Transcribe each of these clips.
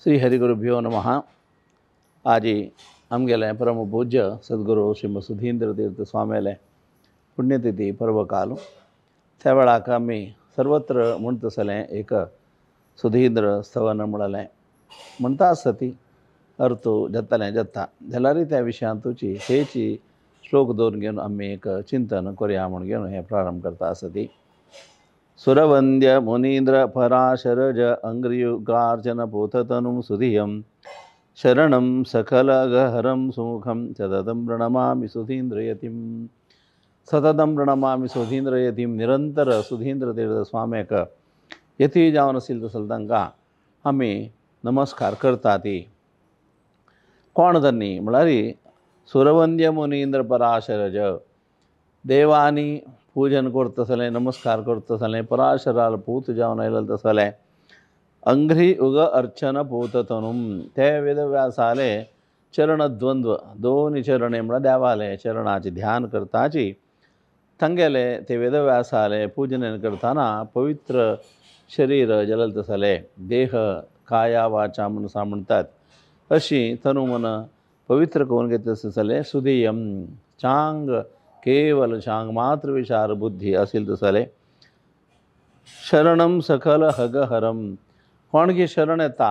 श्री हरिगुरुभ्यो नमः. आजी आमगेले परम पूज्य सद्गुरू श्री सुधींद्र तीर्थ स्वामीले पुण्यतिथी पर्वकाल. त्या वेळाक आमी सर्वत्र म्हणतसलें एक सुधींद्र स्तवन म्हणलें म्हणटा आसता ती अर्थ जातालें जाता जाल्यार त्या विशयांतूची हेची श्लोक दवरून घेवन आमी एक चिंतन करुया म्हूण घेवन हें प्रारंभ करता आसा ती. सुरवंद्य मुनींद्र पराशरज अंग्रियुगार्चन पूततनुं सुधियं शरणं सकलगहरं सुमुखं सततं प्रणमामि सुधींद्रयतिं. सततं प्रणमामि सुधींद्रयतिं. निरंतर सुधींद्र तीर्थ स्वाम्याक यती जावन आशिल्ले तसले तांकां आमी नमस्कार करता. ती कोण तन्नी म्हळ्यार सुरवंद्य मुनींद्र पराशरज देवानी पूजन करतसलें नमस्कार करतसलें पराशराल पूत जावन आयले तसलें अंघ्री उग अर्चन पूततनुं ते वेदव्यासाले चरणद्वंद्व दोन चरणे म्हळ्यार देवाले चरणाची ध्यान करताची तांगेले ते वेदव्यासाले पूजन करतना पवित्र शरीर जलल तसले देह काया वाचा मनसा म्हणतात अशी तनु मन पवित्र करून घेत तसले सुधियम चांग केवल चांग मात्र विचार बुद्धी असेल तसले शरणम सकल हगहरम कोण की शरण येता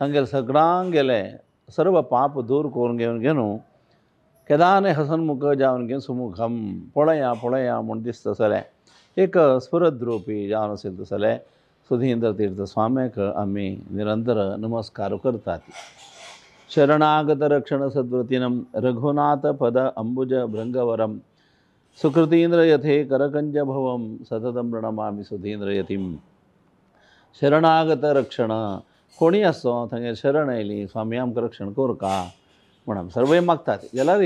तांगेले सगळ्यांक गेले सर्व पाप दूर करून घेवन घेवन केदाने हसनमुख जावन घेवन सुमुखम पळया पळया म्हूण दिसतसले एक स्फुरद्रूपी जावन असेल तसले सुधींद्र तीर्थ स्वाम्याक आमी निरंतर नमस्कार करतात. शरणागत रक्षण सद्वृतीनं रघुनाथ पद अंबुज भृंगवरम सुकृतींद्र यथे करकंज भवम सततं प्रणमामि सुधींद्र यतीं. शरणागत रक्षण कोणी आसो थंय शरण आयली स्वामी आमकां रक्षण करका म्हणून सर्वय मागतात जाल्यार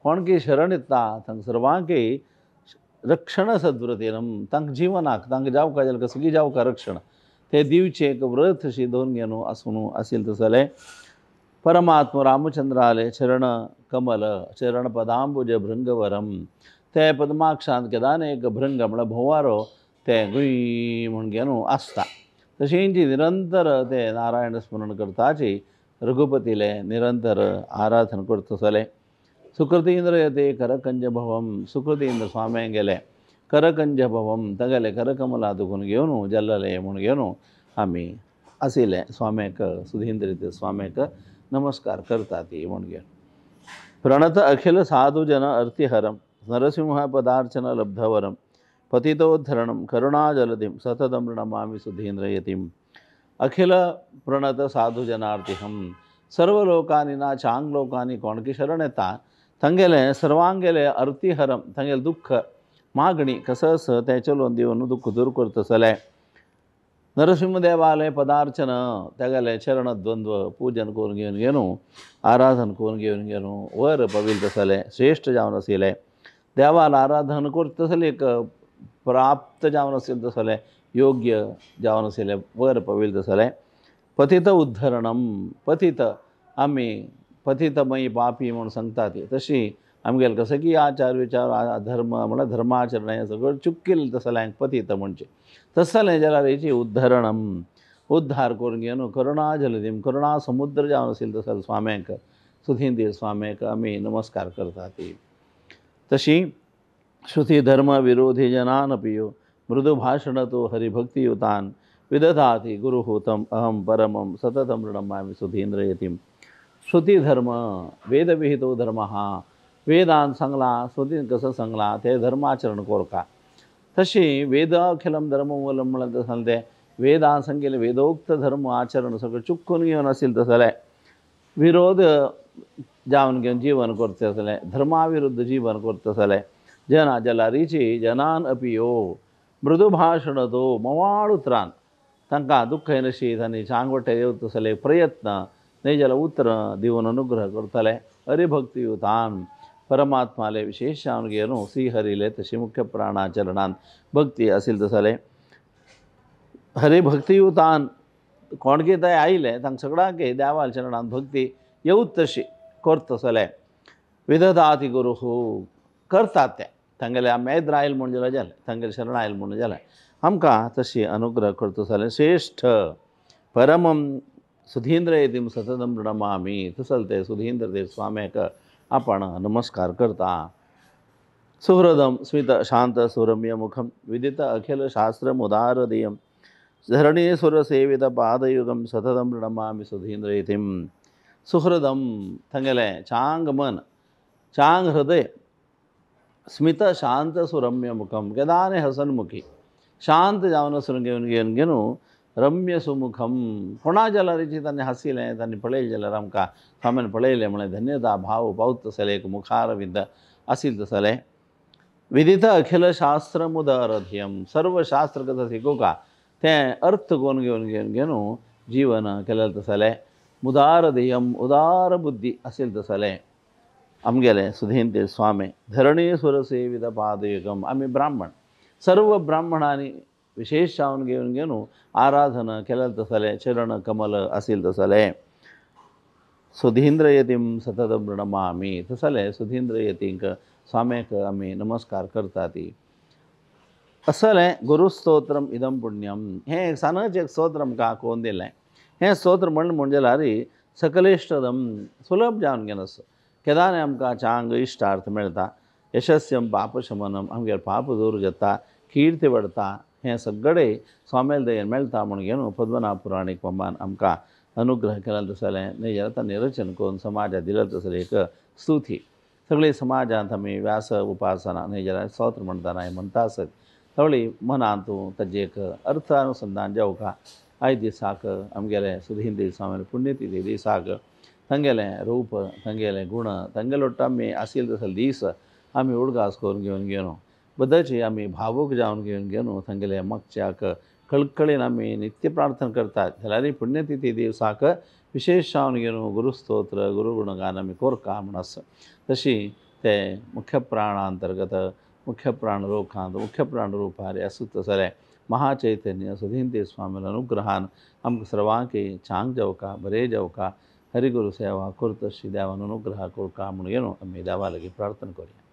कोण की शरण येता थंय सर्वांकय रक्षण सद्वृतीनं तांकां जिवनाक तांकां जावका जाल्यार कसली जावका रक्षण ते दिवचें एक व्रत अशी दवरून घेवन आसून आशिल्लें तसलें परमात्मा रामचंद्राले चरण कमल चरण पदांबुज भृंगवरम ते पद्माक्षांत केदान एक भृंग म्हळ्यार भोंवारो ते गुय म्हूण घेवन आसता. तशेंच निरंतर ते नारायण स्मरण करताची रघुपतीले निरंतर आराधन करतसले सुकृतींद्र यते करकंज भवम सुकृतींद्र स्वाम्यां गेले करकंज भवम तागेले करकमला दुखून घेवन जल्लले म्हूण घेवन आमी आशिल्ले स्वाम्याक सुधींद्र स्वाम्याक नमस्कार करता ती म्हूण घेवन. प्रणत अखिल साधुजन अर्तिहरम नरसिंह पदार्चन लब्धवरम पतितोद्धरणं करुणाजलधिं सततं प्रणमामि सुधींद्र यतीं. अखिल प्रणत साधुजनार्तिहं सर्व लोकांनी ना चांग लोकांनी कोणकी शरण येता तांगेले सर्वांगेले अर्तिहरम तांगेले दुःख मागणी कसं आसा तें चलोवन दिवन दुःख दूर करतसले नरसिंहदेवाले पदार्चन तागेले चरणद्वंद्व पूजन करून घेवन घेवन आराधन करून घेवन घेवन वर पविल तसले श्रेश्ठ जावन आशिल्ले देवाल आराधन करतसले एक प्राप्त जावन आशिल्ले तसले योग्य जावन आशिल्ले वर पविल तसले पतित उद्धरणम पतित आमी पतितमयी पापी म्हूण सांगता ती तशी आमगेले कसं की आचार विचार धर्म म्हळ्यार धर्माचरण हें सगळें चुक्किल्लें तसलें पतित म्हणचें तसलें जाल्यार हेची उद्धरणम उद्धार करून घेवन करुणा जलधीम करुणा समुद्र जावन आशिल्लें तसलें स्वाम्याक सुधींद्र स्वाम्याक आमी नमस्कार करता ती. तशी श्रुती धर्म विरोधी जनान पियो मृदुभाषण तो हरिभक्तियुतान विदधाति गुरुहूतम अहम परमं सततं प्रणमामि सुधींद्र यतीं. श्रुती धर्म वेदविहितो धर्म वेदान सांगला श्रुतीन कसं सांगला ते धर्माचरण करका तशी वेद अखिलम धर्ममूलम म्हणलें तसलें ते वेदान सांगिल्लें वेदोक्त धर्म आचरण सगळें चुकून घेवन आशिल्लें तसलें विरोध जावन घेवन जीवन करतसलें धर्माविरुद्ध जीवन करतसलें जना जलारीची जनान अपियो मृदुभाषण तो मोवाळ उतरान तांकां दुख्ख येनशी तांणी चांगवटे येवतसले प्रयत्न न्हय जाल्यार उतरां दिवन अनुग्रह करतले हरिभक्तियुतान परमात्माले विशेष जावन घेवन श्रीहरिले तशी मुख्य प्राणाचरणान भक्ती आशिल्लें तसलें हरिभक्तियुतान कोण कितें आयलें तांकां सगळ्यांक देवाल चरणान भक्ती येवच तशी करतसले विदधाति गुरुः करतात ते तांगेले मेद्र आयल म्हूण जाल्यार जालें तांगेले शरण आयल म्हूण जालें आमकां तशी अनुग्रह करतसले श्रेश्ठ परमं सुधींद्र यतीम सततम प्रणमामी तसलते सुधींद्र देव स्वाम्याक आपण नमस्कार करता। सुहृदं स्मित शांत सुरम्य मुखम विदित अखिल शास्त्रम उदारदीयं धरणीसुरसेवित पादयुगम सततम प्रणमामि सुधींद्र यतीम। सुहृदं थंगेलें चांग मन चांग हृदय स्मित शांत सुरम्य मुखम केदाने हसनमुखी शांत जावन सुन घेवन घेवन घेवन रम्य सुमुखम कोणा जाल्यार तांणी हांसिलें तांणी पळयलें जाल्यार आमकां स्वाम्यान पळयलें म्हळें धन्यता भाव पावत तसलें एक मुखारविंद आशिल्लें तसलें। विदित अखिल शास्त्र मुदरध्यम सर्व शास्त्र कसं शिकोवका तें अर्थ कोण घेवन घेवन घेवन जीवन केलें तसलें। मुदारध्यम उदार बुद्धी आशिल्लें तसलें आमगेलें सुधींद्र स्वामी। धरणी सुरसेवित पादयुगम आमी ब्राह्मण सर्व ब्राह्मणांनी विशेष जावन घेवन घेवन आराधना केलें तसलें चरण कमल आशिल्लें तसलें। सुधींद्र यतीम सतत प्रणमामि तसलें सुधींद्र यतींक स्वाम्याक आमी नमस्कार करता ती। असलें गुरुस्तोत्रम इदम पुण्यम हें एक सानच एक स्तोत्र आमकां कोण दिलें। हें स्तोत्र म्हणलें म्हण जाल्यार सकलेश्टदम सुलभ जावन घेवन आसा केदाने आमकां चांग इश्टार्थ मेळटा यशस्यम पापशमनम आमगेर पाप दूर जाता कीर्ती वाडटा हें सगळें स्वाम्याले दयेन मेळटा म्हूण घेवन पद्मनाभ पुराणीक पमान आमकां अनुग्रह केला तसलें न्ही जाल्यार तांणी रचन करून समाजाक दिलें तसलें एक स्तुती। सगळी समाजांत आमी व्यास उपासना न्ही जाल्यार स्तोत्र म्हणटाना हें म्हणटा आसत सगळी मनांत ताजें एक अर्थ अनुसंधान जावका आयज दिसाक आमगेले सुधींद्र स्वामी पुण्यतिथी दिसाक तांगेलें रूप तांगेलें गुण तांगेलो आमी आशिल्ले तसले दीस आमी उडगास करून घेवन घेवन बद्दलची आमी भावूक जावन घेवन घेवन तांगेले मागच्याक कळकळीन आमी नित्य प्रार्थना करतात जाल्यार पुण्यतिथी दिवसाक विशेष जावन घेवन गुरुस्तोत्र गुरुगुणगान आमी कोरका म्हूण आसा। तशी ते मुख्य प्राणांतर्गत मुख्य प्राण लोकांत मुख्य प्राण रूपार आसूं तसलें महाचैतन्य सुधींद्र स्वामीन अनुग्रहान आमकां सर्वांक चांग जावका बरें जावका हरिगुरु सेवा करतशी देवान अनुग्रह कोरका म्हूण घेवन आमी देवा लागीं प्रार्थना करुया।